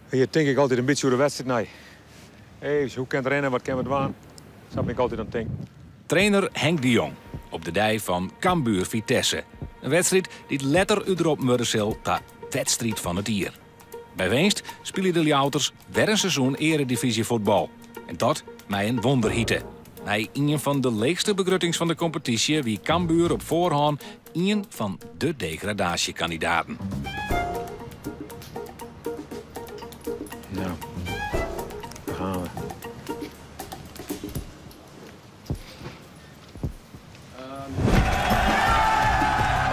Hjir tink ik altyd in bytsje oer de wedstriid nei. Even, hoe kin it rinne, wat kinne we dwaan? Sa bin ik altyd oan it tinken. Trainer Henk de Jong op de dei fan Cambuur Vitesse. In wedstriid dy't letter útroppen wurde sil ta wedstriid fan it jier. By winst spylje de Ljouwerters wer in seizoen earedivyzjefuotbal. En dat mei in wonderhite. Mei ien fan de leechste begruttings fan de kompetysje wie Cambuur op foarhân ien fan de degradaasjekandidaten. Nou, daar gaan we.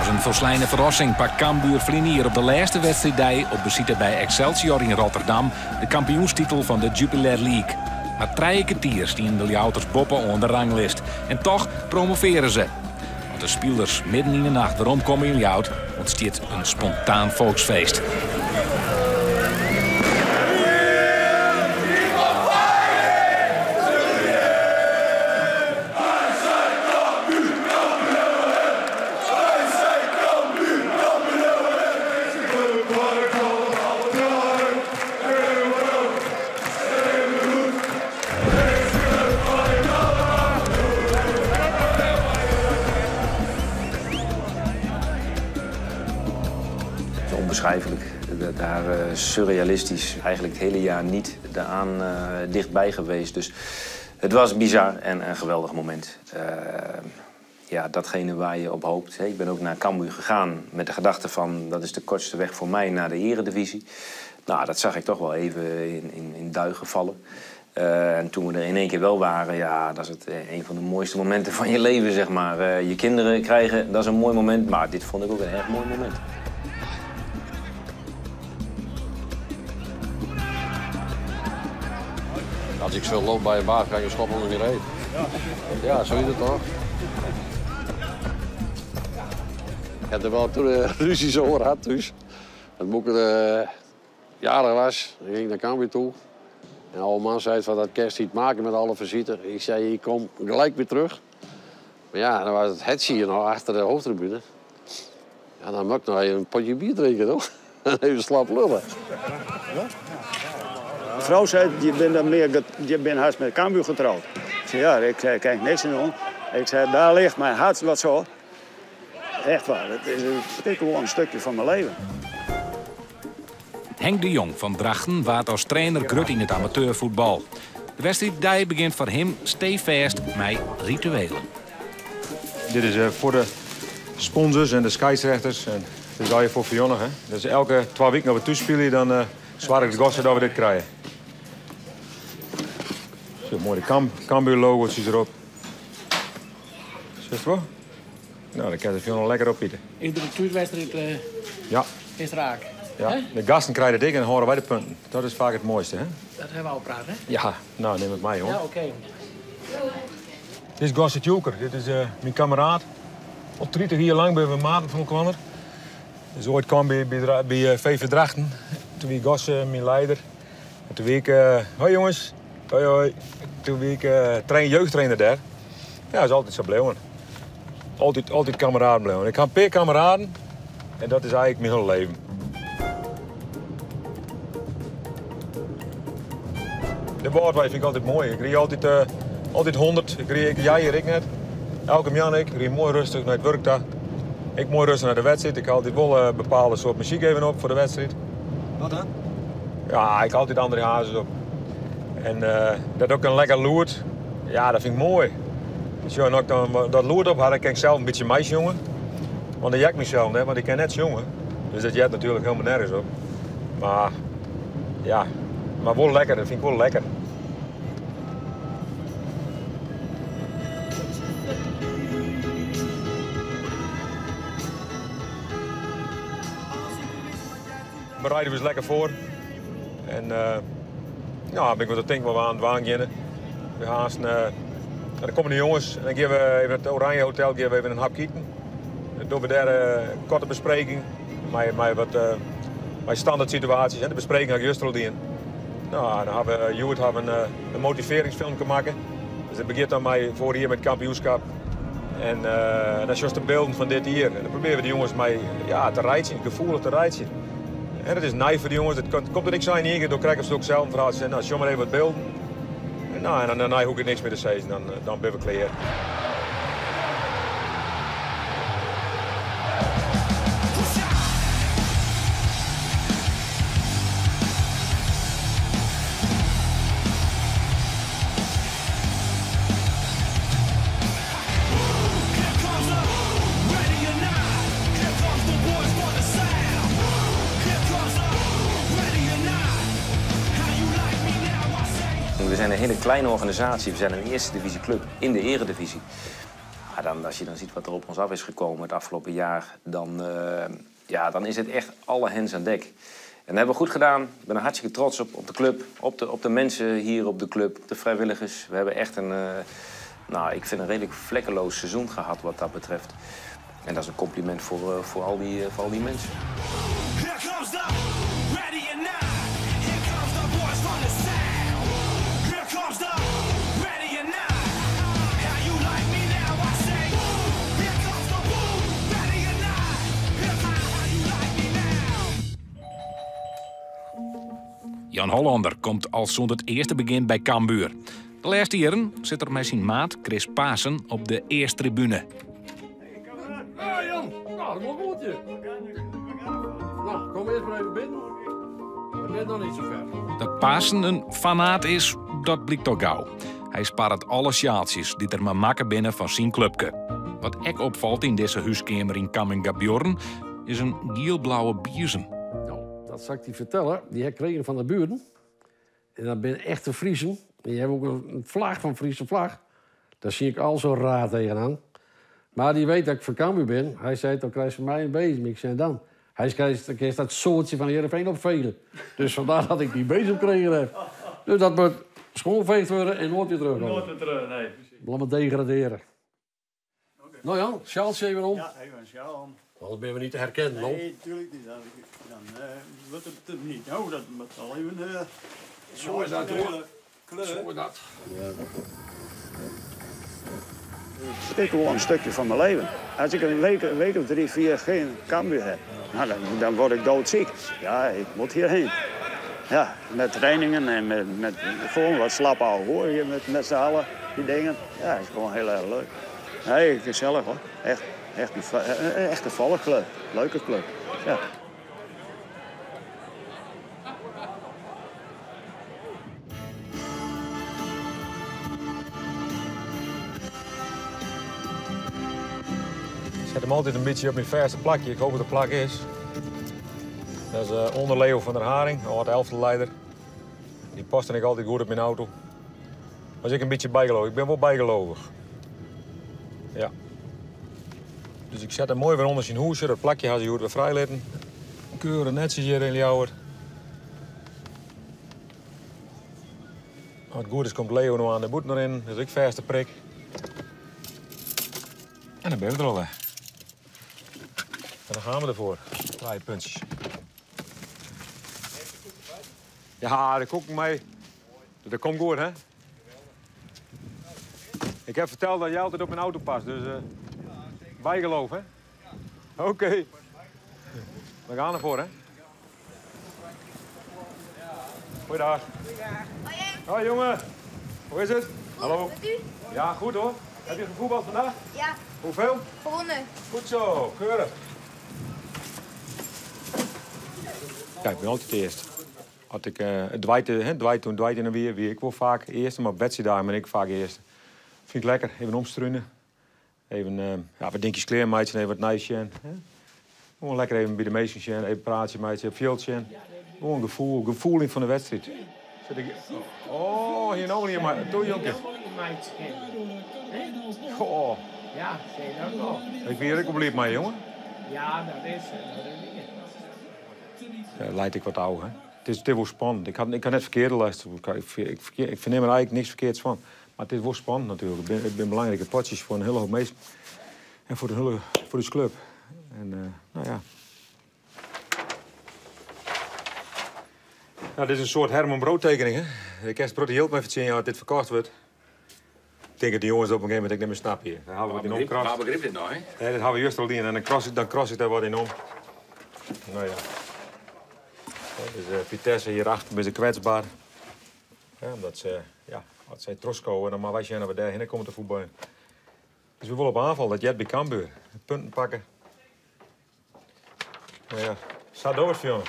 As in folsleine ferrassing pakt Cambuur ferline jier op de lêste wedstriiddei op besite by Excelsior yn Rotterdam de kampioenstitel fan de Jupiler League. Mar trije kertier stienen de Ljouwerters boppe oan de ranglist en toch promovearren se. As de spilers midden yn de nacht weromkomme yn Ljouwert, ûntstiet in spontaan folksfeest. Onbeschrijfelijk. Daar surrealistisch. Eigenlijk het hele jaar niet eraan dichtbij geweest. Dus het was bizar en een geweldig moment. Ja, datgene waar je op hoopt. Ik ben ook naar Cambuur gegaan met de gedachte van... dat is de kortste weg voor mij naar de eredivisie. Nou, dat zag ik toch wel even in duigen vallen. En toen we er in één keer wel waren, ja, dat is het een van de mooiste momenten van je leven, zeg maar. Je kinderen krijgen, dat is een mooi moment, maar dit vond ik ook een erg mooi moment. Als ik zo loop bij een baas, kan je schop onder je reet. Ja, zo is het toch? Ik heb er wel toen ruzies over gehad thuis. Dat boek jarig was, dan ging ik naar Cambuur toe. En de oude man zei van dat kerst iets maken met alle visite. Ik zei, ik kom gelijk weer terug. Maar ja, dan was het hetje hier nog achter de hoofdtribune. Ja, dan moet ik nog even een potje bier drinken, toch? Even slap lullen. De vrouw zei, je bent, dan meer, je bent haast met Cambuur getrouwd. Ik zei, ja, ik zei, kijk niks in doen. Ik zei, daar ligt mijn hart wat zo. Echt waar, het is gewoon een stukje van mijn leven. Henk de Jong fan Drachten waard as trainer grut yn it amateurfuotbal. De wedstriiddei begjint foar him steefêst mei rituelen. Dit is foar de sponsors en de skeidsrechters. En dit is allegear foar Fionne, hè? Dus elke 2 wiken as we thús spylje, dan soarget de Gosse dat we dit krije. Zo, mooi de Cambuur-logo's erop. Zie je wel? Nou, dan kan de Fionne lekker opeten. Iedere thuiswedstrijd Ja. is raak. Ja, Hè? de gasten krijgen het dik en dan horen wij de punten. Dat is vaak het mooiste, hè? Dat hebben we al praat, hè? Ja, nou, neem het mij, hoor. Ja, oké. Dit is Gosse Tjoker, dit is mijn kameraad. Al 30 jaar lang ben we maten van elkaar. Dus ooit kwam bij VV Drachten. Toen wie Gosse mijn leider. En toen wie ik hoi jongens, hoi hoi. Toen wie ik jeugdtrainer daar. Ja, dat is altijd zo bleven. Altijd kameraden bleven. Ik heb een paar kameraden en dat is eigenlijk mijn hele leven. De Wâldwei vind ik altijd mooi. Ik ried altijd 100. Ik ried, ik, jij hier, ik net. Elke man ik ried mooi rustig naar het werk daar. Ik mooi rustig naar de wedstrijd. Ik haal altijd wel een bepaalde soort muziek even op voor de wedstrijd. Wat dan? Ja, ik haal altijd André Hazes op. En dat ook een lekker loert. Ja, dat vind ik mooi. Dus ja, en als ik dan dat loert op had, dan kan ik zelf een beetje meisje jongen. Want dan jak ik mezelf, hè, want ik kan net jongen. Dus dat jet natuurlijk helemaal nergens op. Maar ja, maar wel lekker, dat vind ik wel lekker. Bereiden we eens lekker voor. En ja, ben ik wat te denken wat we aan het waan gaan. We gaan dan komen de jongens en dan geven we even het Oranje Hotel geven we even een hap eten. Dan doen we daar een korte bespreking met wat met standaard situaties. En de bespreking had ik juist al die. Nou, dan hebben we, Joert hebben een motiveringsfilm kunnen maken. Dus dat begint dan mij voor hier met het kampioenschap. En dat is juist de beelden van dit hier. En dan proberen we de jongens mee, ja, te rijden, het gevoel te rijden. Hè, dat is nij foar de jonges, it komt der niks ein yn ien kear, do krijst it sels in ferhaaltsje, no, sjoch mar even wat bylden. En no, en dan dêrnei hoech ik niks mear te sizzen, dan, dan binne we klear. We zijn een hele kleine organisatie. We zijn een eerste divisie club in de eredivisie. Maar dan, als je dan ziet wat er op ons af is gekomen het afgelopen jaar, dan, uh, ja, dan is het echt alle hens aan dek. En dat hebben we goed gedaan. Ik ben er hartstikke trots op, op de club, op de mensen hier op de club, op de vrijwilligers. We hebben echt een, nou, ik vind een redelijk vlekkeloos seizoen gehad wat dat betreft. En dat is een compliment voor al die mensen. Here comes the ready or not. Here comes the boys from the south. Here comes the ready or not. How you like me now? I say, here comes the boom, ready or not. Here comes how you like me now. Jan Hollander komt al sûnt it earste begjin by Cambuur. De lêste jierren sit er mei syn maat Chris Pasen op de earste tribune. Ah, Jan, nou, dat is wel goed, je. Nou, kom eerst maar even binnen. Ik ben nog niet zo ver. Dat Pasen in fanaat is, dat blykt al gau. Hy sparret alle sjaaltsjes dy't der mar makke binne fan syn klupke. Wat ek opfalt yn dizze húskeamer yn Cammingabjorn is in gielblauwe biezem. Nou, dat zal ik je vertellen. Die heb ik gekregen van de buren. En dat ben echte Friesen. Die hebben ook een vlag van Friese vlag. Daar zie ik al zo raar tegenaan. Maar die weet dat ik voor Cambuur ben. Hij zei, dan krijg je van mij een bezem. Ik zei, dan. Hij zei, dan krijg je dat soortje van Heerenveen opvegen. Dus vandaar dat ik die bezem gekregen heb. Dus dat moet schoonveegd worden en nooit weer terugkomen. Nooit weer terug, nee. Precies. Laat me degraderen. Nou Jan, sjaaltje even om. Ja, even een sjaal om. Anders ben we niet te herkennen, hoor. Nee, natuurlijk niet. Dan wordt het het niet. Nou, dat moet al even... Zo is dat, hoor. Kleur. Zo is dat. Het is gewoon een stukje van mijn leven. Als ik een week of 3, 4 geen Cambuur heb, nou, dan word ik doodziek. Ja, ik moet hierheen. Ja, met trainingen en met gewoon wat slap ouwe hoor hier met z'n allen, die dingen. Ja, het is gewoon heel erg leuk. Nee, gezellig hoor. Echt een volksclub. Leuke club. Ja. Ik zet hem altijd een beetje op mijn verste plakje. Ik hoop dat het plak is. Dat is onder Leo van der Haring, oud elftalleider. Die paste ik altijd goed op mijn auto. Was ik een beetje bijgelovig. Ik ben wel bijgelovig. Ja. Dus ik zet hem mooi weer onder zijn hoesje. Dat plakje had hij goed weer vrij laten. Keuren netjes hier in Ljouwert. Als het goed is komt Leo nog aan de boet nog in. Dus ik verste prik. En dan ben we er al, hè. En dan gaan we ervoor. 2 puntjes. Ja, daar koek ik mee. Dat komt goed, hè? Ik heb verteld dat jij altijd op mijn auto past, dus bijgeloof, hè? Oké. We gaan ervoor, hè? Goeiedag. Goeiedag. Hoi, jongen. Hoe is het? Goed, Hallo. Met u? Ja, goed hoor. Heb je gevoetbald vandaag? Ja. Hoeveel? Gewonnen. Goed zo, keurig. Kijk, ik ben altijd eerst. Als ik het dwaait, hè, dwaait toen, dwaait in en weer, wie ik wel vaak eerst, maar op wedstrijddagen ben ik vaak eerst. Vind ik lekker, even omstruinen. Even ja, wat dingetjes kleren, meidje, even wat nijsje. Hè? Gewoon lekker even bij de meisjes, even praatje, meidje, op veldje. Gewoon een gevoel van de wedstrijd. Zit ik... Oh, hier nog niet, maar doe jongen. Goh. Ja, zie je dat wel. Ik ben hier ook op mij, jongen. Ja, dat is het. Dat is het. Ja, leid ik wat ouder, hè. Het is wel spannend. Ik had net verkeerd geluisterd. Ik verneem er eigenlijk niks verkeerds van. Maar het is wel spannend natuurlijk. Het zijn belangrijke potjes voor een hele hoop mensen. En voor de hele, voor de club. En nou ja. Nou, dit is een soort Herman Brood-tekening, hè? Ik heb het brood heel even zien dat dit verkocht wordt. Ik denk dat die jongens op een gegeven moment ik neem een snap hier. Dan halen we het in om. Waar begrip dit nou, hè? Ja, dat hebben we juist al in. En dan cross ik daar wat in om. Nou ja. Dus Vitesse hierachter binne se kwetsber. Omdat se, ja, as sy trochskowe, dan moatte wy sjen dat we dêrhinne komme te fuotbaljen. Dus we wolle op oanfal, dat heart by Cambuur. Punten pakke. No ja, sa dogge we it, jonges.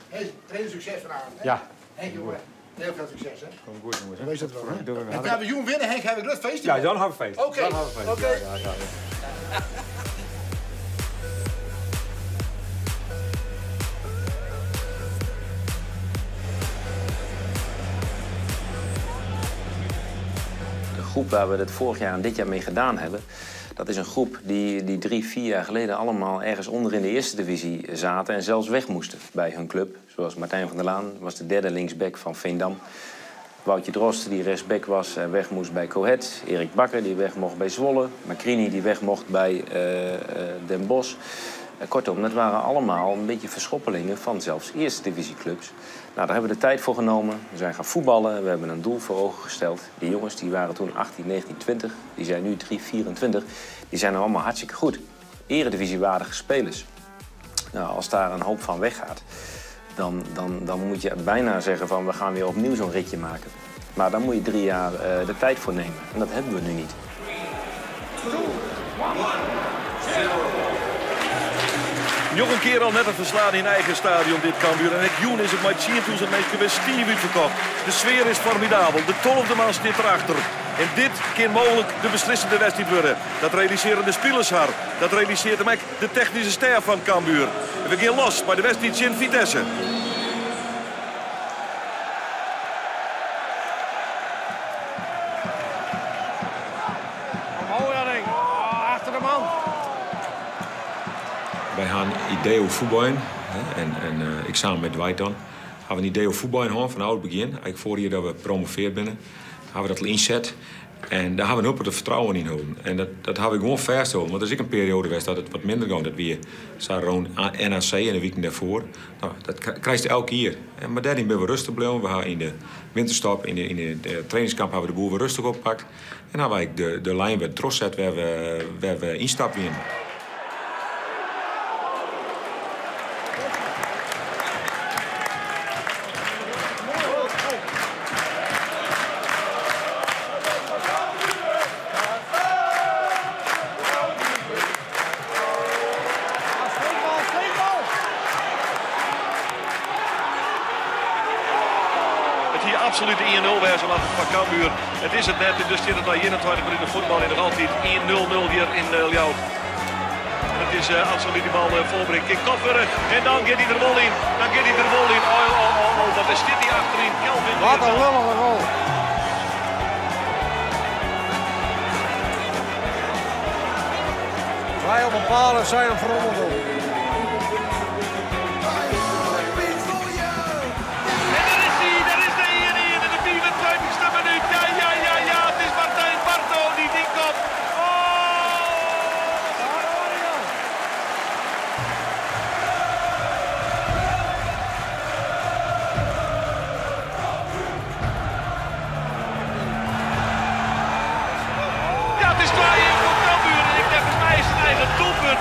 Hey, trainer succes vanavond. Hè? Ja. Henk, jongen. Heel veel succes, hè? Komt goed, jongens. Wees dat wel, hè? Doen we. En als we jong winnen, Henk, hebben we een groot feestje. Ja, dan hebben we feest. Oké. Dan hebben we feest. Oké. Ja, ja, ja, ja. De groep waar we het vorig jaar en dit jaar mee gedaan hebben, dat is een groep die 3, 4 jaar geleden allemaal ergens onder in de eerste divisie zaten en zelfs weg moesten bij hun club. Zoals Martijn van der Laan was de derde linksback van Veendam. Woutje Drost, die rechtsback was en weg moest bij Go Ahead. Erik Bakker, die weg mocht bij Zwolle. Macrini, die weg mocht bij Den Bosch. Kortom, dat waren allemaal een beetje verschoppelingen van zelfs eerste divisieclubs. Daar hebben we de tijd voor genomen. We zijn gaan voetballen, we hebben een doel voor ogen gesteld. Die jongens die waren toen 18, 19, 20. Die zijn nu 3, 24. Die zijn nou allemaal hartstikke goed. Eredivisiewaardige spelers. Als daar een hoop van weggaat, dan moet je bijna zeggen van we gaan weer opnieuw zo'n ritje maken. Maar daar moet je 3 jaar de tijd voor nemen. En dat hebben we nu niet. Nog een keer al net een verslaan in eigen stadion dit Cambuur. En June is het maar 10.000 mensen bij Steve verkocht. De sfeer is formidabel. De 12e man zit erachter. En dit kan mogelijk de beslissende wedstrijd worden. Dat realiseren de spelers haar. Dat realiseert hem ook de technische ster van Cambuur. En we gaan los bij de wedstrijd in Vitesse. Omhoog, dat ding. Oh, achter de man. Wij hebben een idee over voetballen, hè, en ik samen met Dwight dan, hebben we een idee over voetballen gehad van het begin. Eigenlijk voor hier dat we promoveerd binnen, hebben we dat al inzet. En daar hebben we een hoop het vertrouwen in houden. En dat hebben we gewoon vastgehouden. Want er is ook een periode geweest dat het wat minder ging. Dat we zaten rond NAC in de week daarvoor. Dat krijg je elke keer. Maar daarin ben we rustig gebleven. We hebben in de winterstop, in de trainingskamp hebben we de boel weer rustig opgepakt. En dan hebben we de lijn weer terugzet waar we instappen in. Absoluut 1-0 wijzen laten van Cambuur. Het is het net, dus zit het na 21 minuten voetbal in nog altijd 1-0-0 hier in Ljouwert. En het is absoluut die bal voorbrengt. Kijk, Koffer en dan gaat hij er wel in. Dan gaat hij er wel in. Oh, oh, oh, oh, wat is dit hier achterin? Kelvin. Wat een lullige goal. Wij op een paal en zij een verrommel.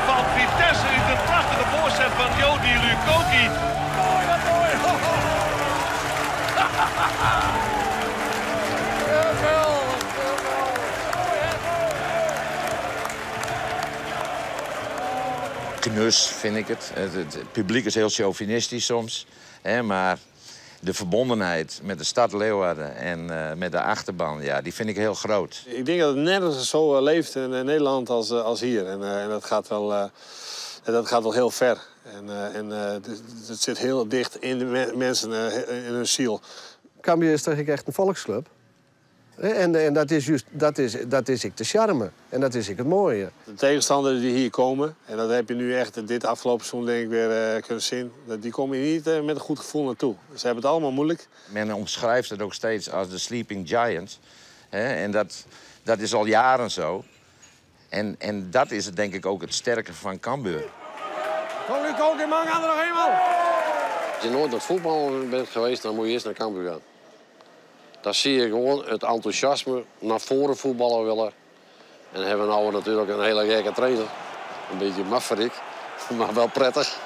Van Vitesse uit een prachtige voorzet van Jody Lukoki. Mooi, wat mooi! Geweldig, geweldig. Knus vind ik het. Het publiek is heel chauvinistisch soms. Hè, maar de verbondenheid met de stad Leeuwarden en met de achterban, ja, die vind ik heel groot. Ik denk dat het nergens zo leeft in Nederland als hier. En dat gaat wel heel ver. En het zit heel dicht in de mensen, in hun ziel. Cambuur is toch echt een volksclub? Hè? En dat is juist, dat is, dat is ik de charme. En dat is ik het mooie. De tegenstanders die hier komen, en dat heb je nu echt dit afgelopen seizoen denk ik weer kunnen zien, dat die komen hier niet met een goed gevoel naartoe. Ze hebben het allemaal moeilijk. Men omschrijft het ook steeds als de sleeping giant. Hè? En dat is al jaren zo. En dat is het, denk ik ook het sterke van Cambuur. Kom nu, Koken, man, gaan er nog eenmaal. Als je nooit naar voetbal bent geweest, dan moet je eerst naar Cambuur gaan. Daar zie je gewoon het enthousiasme naar voren voetballen willen. En hebben we nou natuurlijk een hele gekke trainer. Een beetje mafferik, maar wel prettig.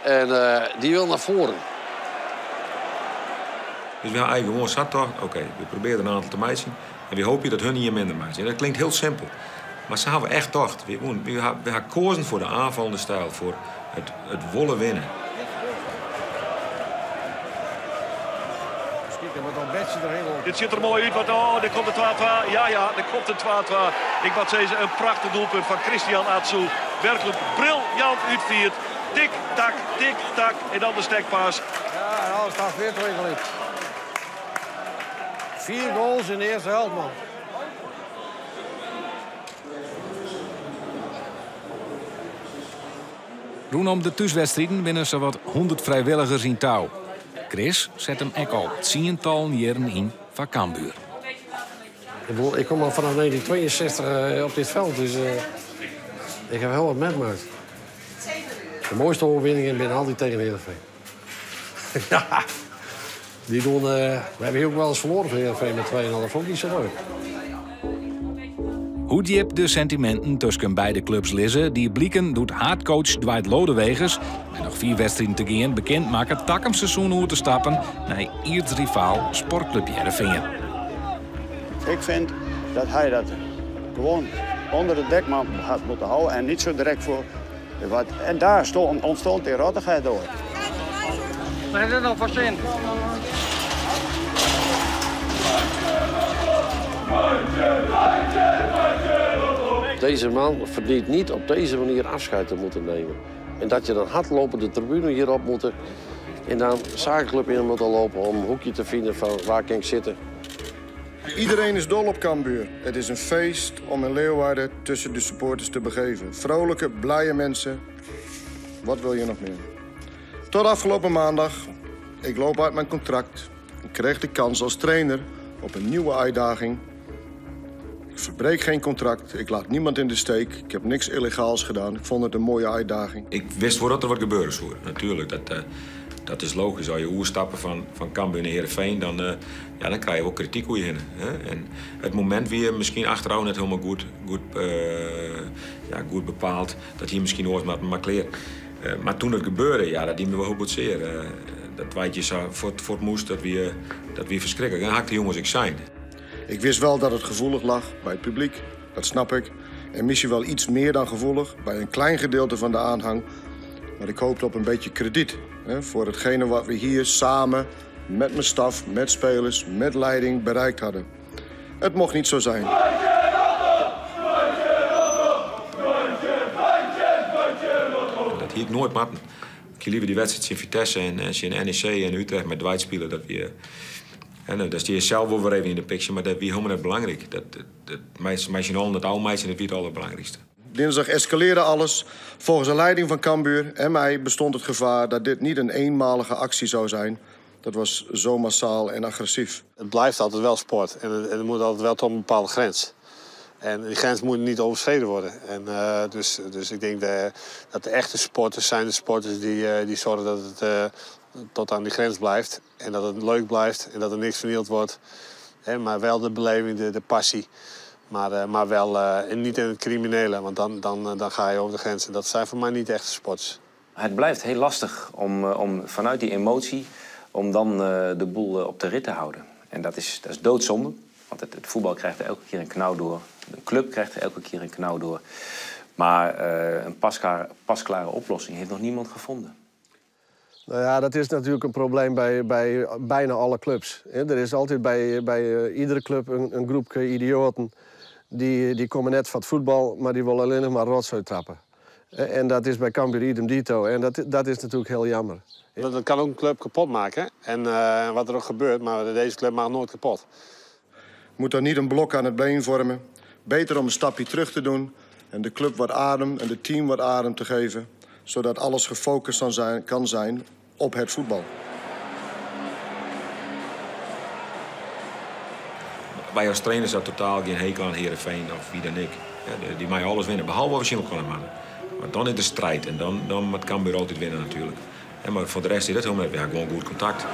En dy wil nei foaren. Dus we ha eigentlik gewoan sa tocht, oké, we probearje der in oantal te meitsjen en we hoopje dat hun ien minder meitsje. En dat klinkt hiel simpel, mar sa ha we echt tocht. We, we, ha, we ha koazen foar de oanfallende styl, foar it, it wolle winne. Dit sjocht der moai út, want oh, der komt de 2-2. Ja, ja, der komt de 2-2. Ik moat sizze, in prachtich doelpunt fan Christian Atsu. Werklik briljant útfierd. Tik, tak, tik, tak. En dan de stekpass. Ja, en alles staat weer twee gelijk. Vier goals in de eerste helft, man. Rûnom de thúswedstriden binne sawat 100 frijwilligers yn tou. Chris set him ek al tsientallen jierren yn foar Cambuur. Ik bedoel, ik kom al vanaf 1962 op dit veld, dus ik heb heel wat meegemaakt. De mooiste overwinningen binne altyd tegen Heerenveen. ja, die doen, we hebben hier ook wel eens verloren van Heerenveen met 2-0. Dat vond ik niet zo leuk. Hoe djip de sentiminten tusken beide klups lizze, die bliken doe't haadcoach Dwight Lodeweges, mei noch fiif wedstriden te gean, bekend makke takom seizoen oer te stappen nei aartsrivaal Sportklup Hearrenfean. Ik vind dat hij dat gewoon onder de dekmantel had moeten houden en niet zo direct voor. Wat, en daar stond, ontstond die rottigheid door. Wat heeft dat nou voor zin? Deze man verdient niet op deze manier afscheid te moeten nemen. En dat je dan hardlopen de tribune hierop moet en dan zakenclub in moeten lopen om een hoekje te vinden van waar kan ik zitten. Iedereen is dol op Cambuur. Het is een feest om in Leeuwarden tussen de supporters te begeven. Vrolijke, blije mensen. Wat wil je nog meer? Tot afgelopen maandag. Ik loop uit mijn contract. Ik kreeg de kans als trainer op een nieuwe uitdaging. Ik verbreek geen contract. Ik laat niemand in de steek. Ik heb niks illegaals gedaan. Ik vond het een mooie uitdaging. Ik wist wel dat er wat gebeuren zou. Natuurlijk, dat, dat is logisch. Als je oerstappen van Cambuur naar Heerenveen, dan, ja, dan krijg je ook kritiek hoe je heen. Hè? En het moment weer misschien achteraf net helemaal goed, ja, goed bepaald, dat hier misschien ooit maar kleer. Maar toen het gebeurde, ja, dat die me wel heel goed zeer. Dat weet je zo voor het moest, dat we verschrikkelijk. En haak de jongens ik zijn. Ik wist wel dat het gevoelig lag bij het publiek, dat snap ik. En misschien wel iets meer dan gevoelig bij een klein gedeelte van de aanhang. Maar ik hoopte op een beetje krediet hè, voor hetgene wat we hier samen met mijn staf, met spelers, met leiding bereikt hadden. Het mocht niet zo zijn. Dat hie ik noait moatten. Ik liever die wedstrijd in Vitesse en in NEC en Utrecht met Dwight spelen. Dat we, en dat is zelf wel weer even in de picture, maar dat wie helemaal net belangrijk. Dat meisje dat oude meisje, dat wie het allerbelangrijkste. Dinsdag escaleerde alles. Volgens de leiding van Cambuur en mij bestond het gevaar dat dit niet een eenmalige actie zou zijn. Dat was zo massaal en agressief. Het blijft altijd wel sport en het moet altijd wel tot een bepaalde grens. En die grens moet niet overschreden worden. En, dus ik denk dat de echte sporters zijn de sporters die zorgen dat het tot aan die grens blijft. En dat het leuk blijft en dat er niks vernield wordt. Hè, maar wel de beleving, de passie. Maar wel en niet in het criminele, want dan ga je over de grens. En dat zijn voor mij niet echte sporters. Het blijft heel lastig om vanuit die emotie om dan de boel op de rit te houden. En dat is doodzonde, want het voetbal krijgt er elke keer een knauw door. De club krijgt er elke keer een knauw door. Maar een pasklare oplossing heeft nog niemand gevonden. Nou ja, dat is natuurlijk een probleem bij bijna alle clubs. Er is altijd bij iedere club een groepje idioten die komen net van het voetbal, maar die willen alleen nog maar rotzooi trappen. En dat is bij Cambuur idem dito. En dat is natuurlijk heel jammer. Dat kan ook een club kapot maken. En wat er ook gebeurt, maar deze club maakt nooit kapot. Moet daar niet een blok aan het been vormen. Beter om een stapje terug te doen en de club wat adem en het team wat adem te geven. Zodat alles gefocust kan zijn op het voetbal. Wij als trainers hadden totaal geen hekel aan Heerenveen of wie dan ik. Ja, die mij alles winnen, behalve als je elkaar mannen. Maar dan is de strijd en dan moet Cambuur altijd winnen natuurlijk. Ja, maar voor de rest is dat helemaal, ja, gewoon goed contact.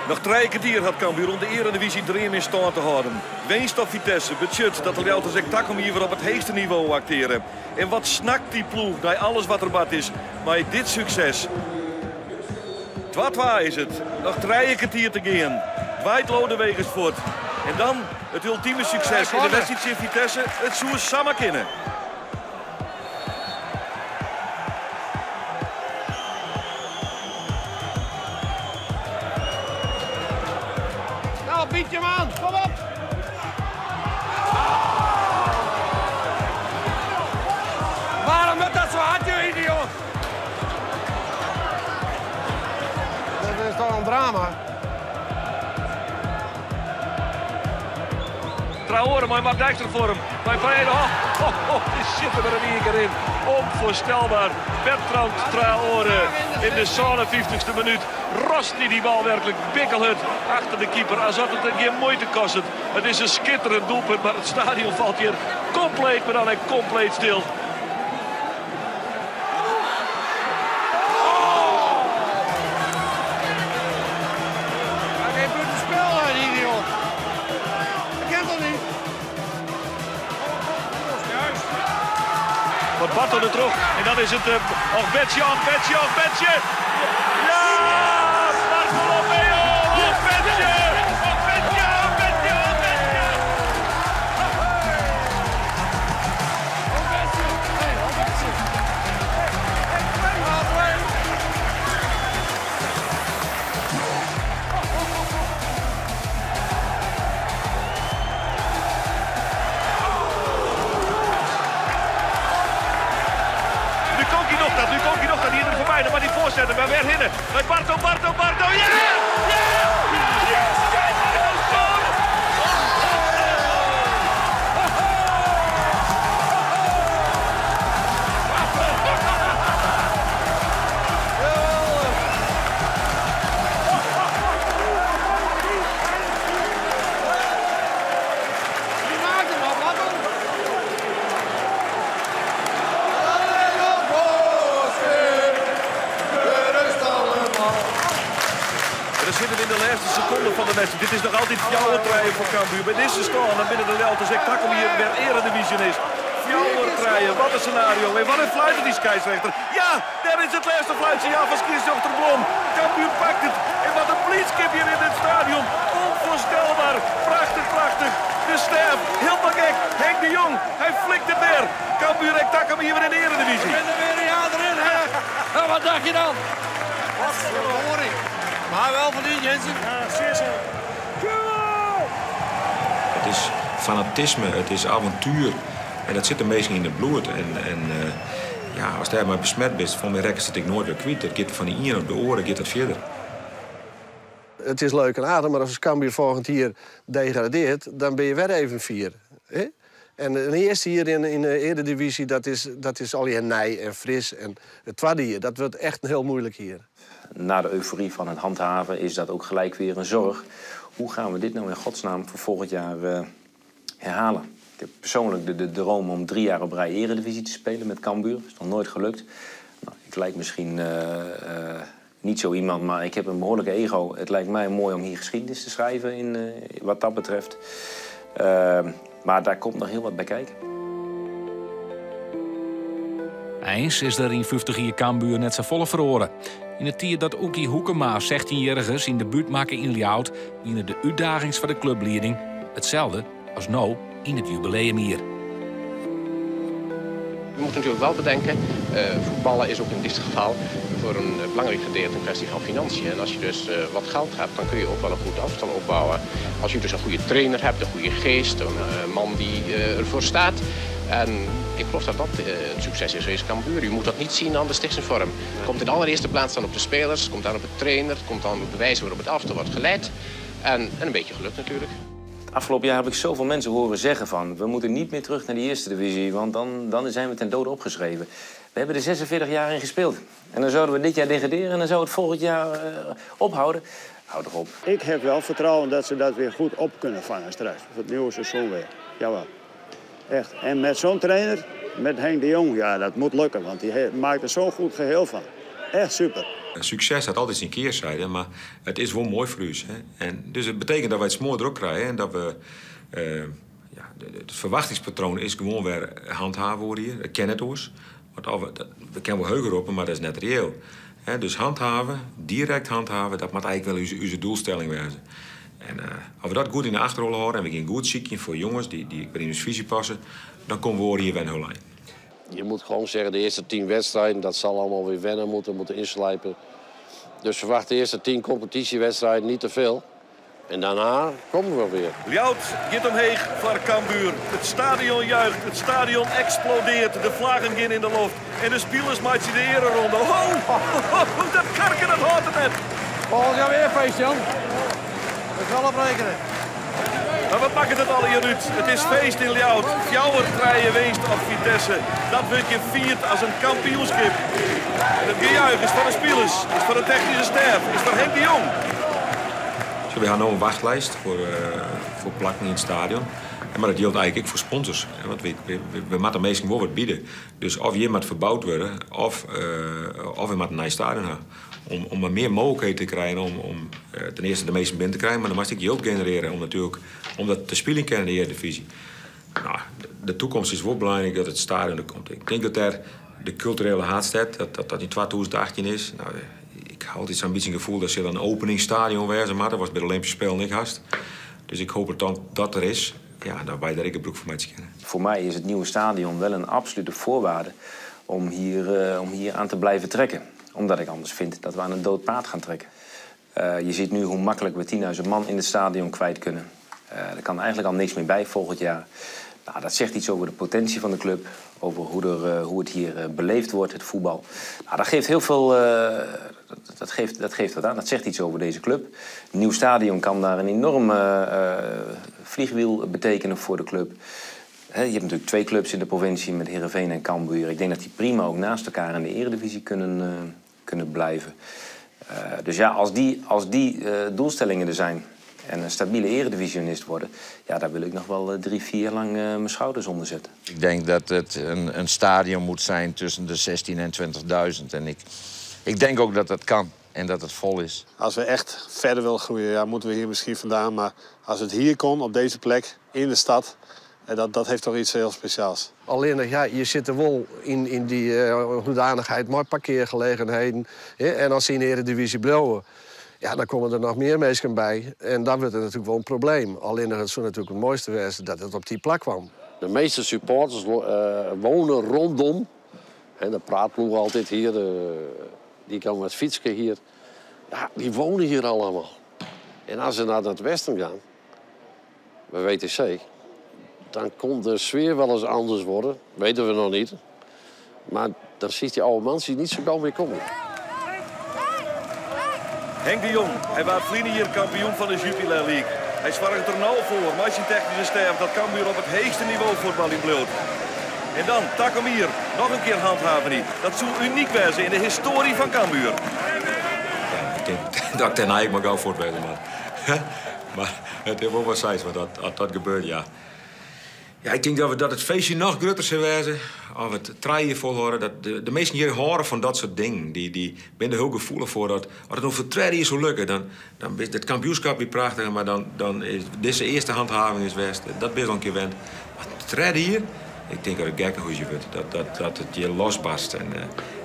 Noch trije kertier hat Cambuur om de earedivyzje dream yn stân te hâlden. Winst op Vitesse betsjut dat de Ljouwerters ek takom jier wer op it heechste nivo akteare. En wat snakt dy ploech nei alles wat der bard is mei dit sukses. Twa-twa is it. Noch trije kertier te gean. Dwight Lodeweges fuort. En dan it ultime sukses yn de wedstriid tsjin Vitesse. It soe samar kinne. Nou, Pietje man, kom op! Waarom moet dat zo hard, joh, idioot? Dat is toch een drama? Traore mei Mart Dijkstra foar him. Mei Van Oh, oh, oh, dy sit der wer in ien kear yn. Onvoorstelbaar. Bertrand Traore in de 57ste minuut rost hy dy bal werklik bikkelhurd achter de keeper. Alsof it him gjin muoite kostet. It is in skitterend doelpunt, mar it stadion falt hjir kompleet, mar dan ek kompleet stil. Hij geeft buitenspel, hè, die idioot. Dat kan toch niet? Wat Barto der troch en dan is it Ogbeche, Ogbeche, Ogbeche! Ja! Bartolomeo Ogbeche! Ogbeche, Ogbeche, Ogbeche! Ogbeche, hey, Ogbeche. Hey, hey, hey. Nu komt hij nog dat, nu komt hij nog dat, hier er voorbij. Dan mag hij voorzetten, maar weer hinnen. Bij Barto, Barto, Barto, ja! Ja! Yes! Yes! Goal! Die maakt hem op, laat hem. En dan zitten we in de laatste seconde van de wedstrijd. Dit is nog altijd 4-3 voor Cambuur. Bij deze stand en binnen de Ljouwerters ek takom jier wer earedivyzjonist. 4-3, wat een scenario. En wat een fluit die scheidsrechter. Ja, daar is het laatste fluitsignaal van scheidsrechter Blom. Cambuur pakt het. En wat een blydskip hier in het stadion. Onvoorstelbaar. Prachtig, prachtig. De stef, helemaal gek. Henk de Jong, hij flikt het weer. Cambuur ek takom jier wer in de eredivisie. Ik ben er weer een jaar erin, hè. Nou, wat dacht je dan? Wat verdorie. Maar wel verdiend, Jensen. Ja, zeer zeker. Het is fanatisme, het is avontuur. En dat zit de meesten in het bloed. En ja, als daar maar besmet bent, van mijn rekkers zit ik nooit weer kwijt. Dat gaat van de een op de oren, gaat dat verder. Het is leuk en aardig, maar als Cambuur volgend jaar degradeert, dan ben je weer even 4. Hè? En de eerste hier in de Eredivisie, dat is al je nij en fris. En het tweede hier, dat wordt echt heel moeilijk hier. Na de euforie van het handhaven is dat ook gelijk weer een zorg. Hoe gaan we dit nou in godsnaam voor volgend jaar herhalen? Ik heb persoonlijk de droom om 3 jaar op rij Eredivisie te spelen met Cambuur. Dat is nog nooit gelukt. Ik lijk misschien niet zo iemand, maar ik heb een behoorlijke ego. Het lijkt mij mooi om hier geschiedenis te schrijven wat dat betreft. Maar daar komt nog heel wat bij kijken. Eens is er in 50 jaar Cambuur net zo volle verloren. In het tier dat Oeki Hoekema, 16-jarige, zijn debuut maken in Ljouwert, wienen de uitdagings van de clubleiding hetzelfde als nou in het jubileum hier. Je moet natuurlijk wel bedenken, voetballen is ook in dit geval voor een belangrijk gedeelte een kwestie van financiën. En als je dus wat geld hebt, dan kun je ook wel een goed elftal opbouwen. Als je dus een goede trainer hebt, een goede geest, een man die ervoor staat. En ik geloof dat dat het succes is geweest Cambuur. Je moet dat niet zien aan de stichtingvorm. Het komt in de allereerste plaats dan op de spelers, het komt dan op de trainer, het komt dan op de wijze waarop het elftal wordt geleid. En een beetje geluk natuurlijk. Het afgelopen jaar heb ik zoveel mensen horen zeggen van... we moeten niet meer terug naar die eerste divisie, want dan zijn we ten dode opgeschreven. We hebben er 46 jaar in gespeeld. En dan zouden we dit jaar degraderen en dan zou het volgend jaar ophouden. Houd toch op. Ik heb wel vertrouwen dat ze dat weer goed op kunnen vangen straks. Voor het nieuwe seizoen weer. Jawel. Echt. En met zo'n trainer, met Henk de Jong, ja, dat moet lukken. Want die maakt er zo'n goed geheel van. Echt super. Sukses hat altyd syn kearzijde, mar it is wol moai foar ús. Hè. En dus it betekent dat wy it smoardrok krije en dat we ja, it ferwachtingspatroan is gewoan wer handhave oer jier. Dat kin net oars. Want of we kinne wol heger roppe, mar dat is net reëel. Hè, dus handhave, direkt handhave, dat moat eigentlik wol ús doelstelling wêze. En as we dat goed yn de achterholle hâlde en we gean goed sykjen foar jonges dy't wer yn ús fisy passe, dan komme we oar jier wer in hiel ein. Je moet gewoon zeggen, de eerste 10 wedstrijden, dat zal allemaal weer wennen moeten, moeten inslijpen. Dus verwacht de eerste 10 competitiewedstrijden niet te veel. En daarna komen we weer. Ljouwert giet omheech foar Cambuur. It stadion juicht, it stadion eksplodearret. De flaggen gean yn de loft en de spilers meitsje de eareronde. Oh, oh, dat karke dat hâldt it net. Volgend jaar weer feest, Jan. Dat is wel oprekenen. Mar wat makket it allegear út? It is feest yn Ljouwert. 4-3 winst op Vitesse. Dat wurdt hjir fierd as in kampioenskip. En it gejuich is foar de spilers, is foar de technyske stêf, is foar Henk de Jong. We ha no in wachtlijst foar plakken yn it stadion. Mar dat jildt eigentlik ek foar sponsors. Want we moatte minsken wol wat biede. Dus of hjir moat ferboud wurde, of we moatte in nij stadion ha. Om mar mear mooglikheden te krijen om ten earste de minsken binnen te krijen, mar dan moatst ek jild generearje om natuerlik om dat te spyljen kinnen yn de Eredivisie. Nou, de toekomst is wol belangryk dat it stadion der komt. Ik tink dat der de kulturele haadstêd, dat dat yn 2018 is. Nou, ik ha altyd sa'n bytsje it gefoel dat sil in openingsstadion wêze moatte, watst by de Olympische Spelen ek hast. Dus ik hoop dat dat der is. Ja, dat wy dêr ek gebrûk fan meitsje kinne. Voor mij is het nieuwe stadion wel een absolute voorwaarde om hier aan te blijven trekken. Omdat ik anders vind dat we aan een dood paard gaan trekken. Je ziet nu hoe makkelijk we 10.000 man in het stadion kwijt kunnen. Er kan eigenlijk al niks meer bij volgend jaar. Nou, dat zegt iets over de potentie van de club, over hoe het hier beleefd wordt, het voetbal. Nou, dat geeft heel veel, dat geeft wat aan. Dat zegt iets over deze club. Een nieuw stadion kan daar een enorm vliegwiel betekenen voor de club. Hè, je hebt natuurlijk twee clubs in de provincie met Heerenveen en Cambuur. Ik denk dat die prima ook naast elkaar in de eredivisie kunnen blijven. Dus ja, als die doelstellingen er zijn en een stabiele eredivisionist worden, ja, daar wil ik nog wel 3, 4 jaar lang mijn schouders onder zetten. Ik denk dat het een stadion moet zijn tussen de 16 en 20.000. En ik denk ook dat dat kan en dat het vol is. Als we echt verder willen groeien, ja, moeten we hier misschien vandaan. Maar als het hier kon, op deze plek, in de stad, dat heeft toch iets heel speciaals. Alleen, ja, je zit er wel in die hoedanigheid, maar parkeergelegenheden. Hè, en als ze in de Eredivisie blijven, ja, dan komen er nog meer mensen bij. En dan wordt het natuurlijk wel een probleem. Alleen het zou natuurlijk het mooiste wezen dat het op die plak kwam. De meeste supporters wonen rondom. En de praatploeg altijd hier, die komen met fietsen hier. Ja, die wonen hier allemaal. En als ze naar het westen gaan, bij WTC, dan komt de sfeer wel eens anders worden. Weten we nog niet. Maar dan ziet die oude man niet zo gauw meer komen. Henk de Jong, hy waard ferline jier kampioen fan de Jupiler League. Hy soarget der no foar, mei syn technyske stêf, dat Cambuur op it heechste nivo fuotbaljen bliuwt. En dan, takom jier, noch in kear handhavenje. Dat soe unyk wêze yn de histoarje fan Cambuur. Ja, ik tink dat ik dêrnei ek mar gau fuort wêze moat. Mar it is wol wat seis, want as dat gebeurt, ja. Ja, ik tink dat it feestje noch grutter sil wêze. As we it 3 jier folhâlde. Dat de minsken hjir hâlde fan dat soart dingen. Dy binne der hiel gefoelich foar. Dat, as it no foar 3 jier soe lukke, dan is it kampioenskip wer prachtich. Mar dan is dizze earste handhaving is west. Dat bist al in kear wend. Mar 3 jier, ik tink dat it gekkehûs wurdt. Dat it hjir losbarst en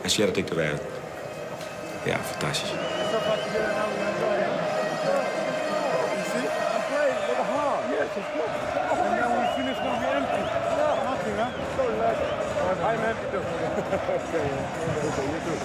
sa heart it ek te wêzen. Ja, fantastysk. Yes, of course. And then we finish gonna be empty. Nothing, huh? So relaxed. I'm happy too. Okay, okay, you too.